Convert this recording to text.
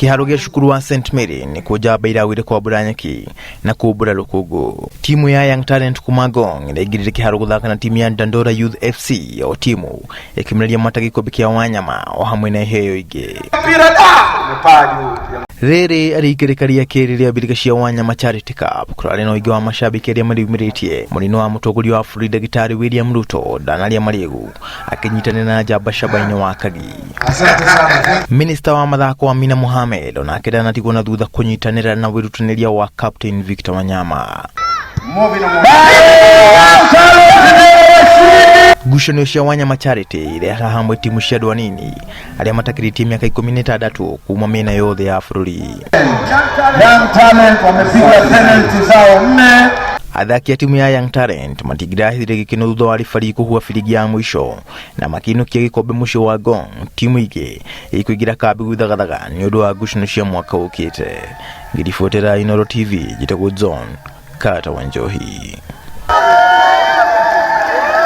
Kĩharo gĩa cukuru wa St Mary nĩkuo njamba iragũire kwambũra nyeki na kũmbũra rũkũngũ. Timu ya Young Talent kuma Ngong ĩraingĩrire kĩharo gũthaka na timu ya Dandora Youth FC, o timu ĩkĩmereria mata gĩkombe kĩa Wanyama o hamwe na iheo ingĩ. Rĩrĩ arĩ ikereka rĩa kerĩ rĩa mbĩrĩka cia Wanyama Charity Cup, kũrarĩ na ũingĩ wa mashabiki arĩa marĩumĩrĩtie. Mũnini wa mũtongoria wa bũrũri Ndagĩtarĩ William Ruto ndanaria marĩgu akĩnyitanĩra na njamba Shabainĩ wa Kagi. Minista wa mathako Amina Mohamed onake ndanatigwo na thutha kũnyitanĩra na wĩrutanĩria wa Captain Victor Wanyama. Ngucanio cia Wanyama Charity irehaga hamwe timu cia andũ anini arĩa matakĩrĩtie mĩaka 16 kuma mĩena yothe ya bũrũri. Young Talent wamepiga penalty zao nne. Athaki a timu ya Young Talent matingĩrahithire gĩkeno thutha wa ribari kũhua biringi ya mũico na makĩinũkia gĩkombe mũciĩ wa Ngong. Timu ingĩ ikũingĩra kambi gwithagathaga nĩ ũndũ wa ngucanio cia mwaka ũkĩte. Ngĩribotera Inooro TV, njĩtagwo John Carter Wanjohi.